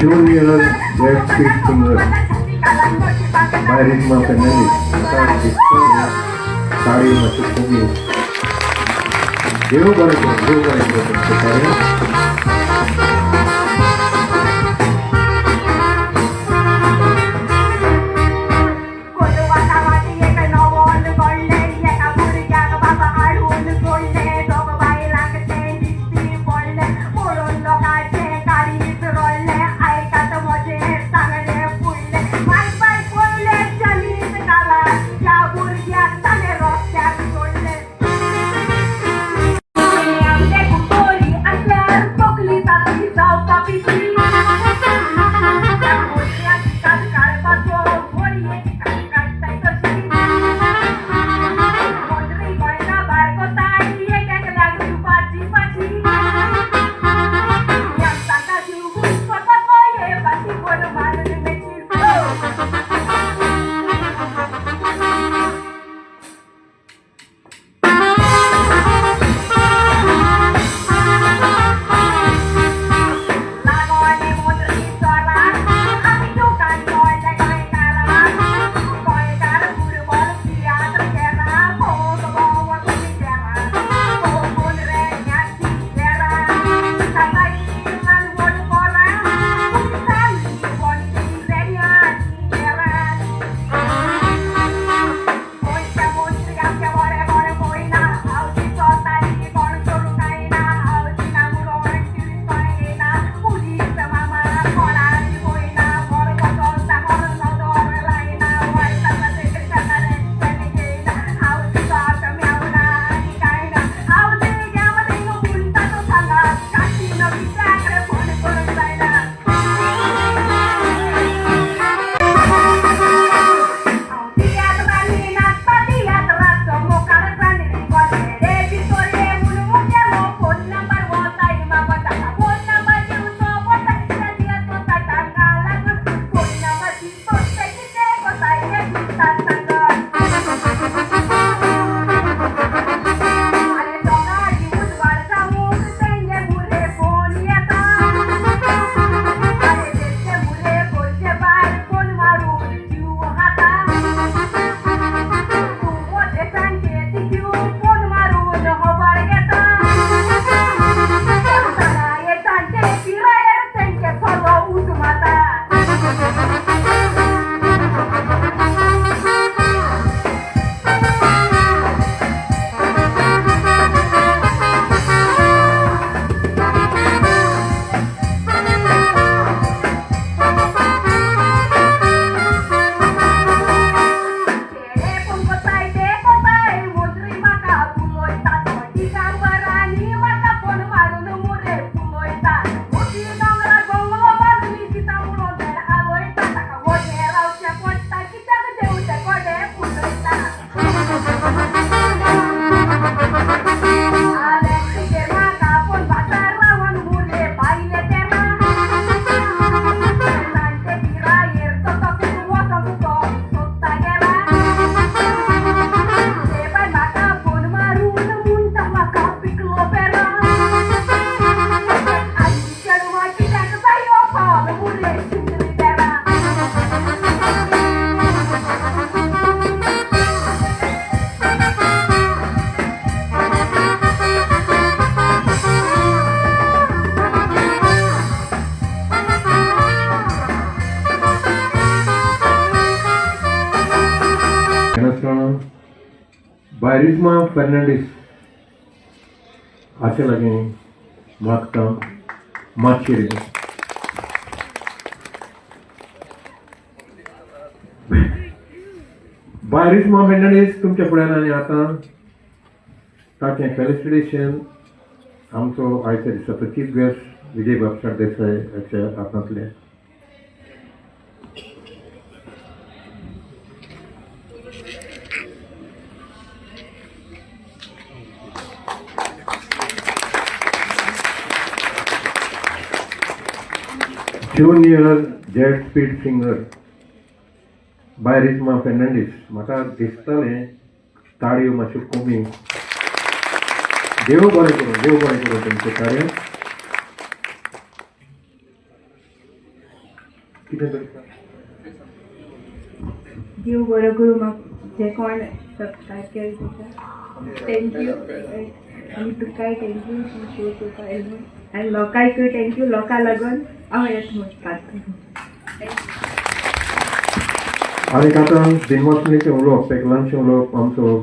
Junior jet speed singer by Rizma Fernandes. म्हाका दिसतलें ताळी मातशी कमी. देव बरें करूं, देव बरें करूं तुमचें कार्य. बाय रिजमा फेर्नांडीस हाचे लागीं मागता मातशें. बाय रिजमा फेर्नांडीस तुमच्या फुड्यान आनी आतां ताचें फेलिसिटेशन आमचो आयच्या दिसाचो चीफ गेस्ट विजय बाब सरदेसाय हाच्या हातांतलें. Junior jet speed singer by Rizma Fernandes. म्हाका दिसतालें ताळयो मातश्यो कमी. देव बरें करूं, देव बरें करूं तुमचें कार्य. कितें करता. देव बरो करूं म्हाका जे कोण सबस्क्रायब केले तेका thank you, आनी तुकाय thank you show चोवपा आयलो म्हूण, आनी लोकांकूय thank you, लोकां लागून हांव येता म्हूण काडटा. आनी आतां दिनवासणीचें उलोवप, एक ल्हानशें उलोवप आमचो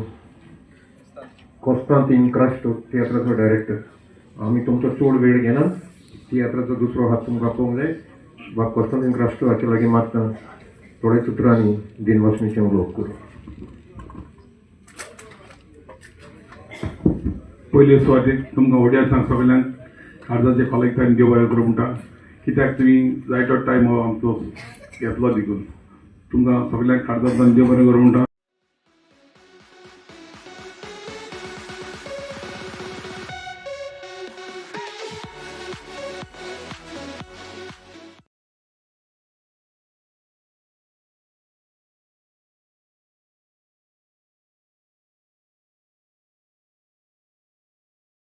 कोस्तांतीन क्रास्टो तियात्राचो डायरेक्टर. आमी तुमचो चड वेळ घेना, तियात्राचो दुसरो हात तुमकां पळोवंक जाय. बाब कोस्तांतीन क्रास्टो हाचे लागीं मागता थोड्या सुत्रांनी दिनवासणीचें उलोवप करूं. पयले सुवातेर तुमकां ऑडियन्सांक सगल्यांक काळजाचे कॉलेक्टान देव बरें करूं म्हणटा, कित्याक तुमी जायतो टायम हो आमचो घेतलो देखून तुमकां सगल्यांक काळजांतल्यान देव बरें करूं म्हणटा.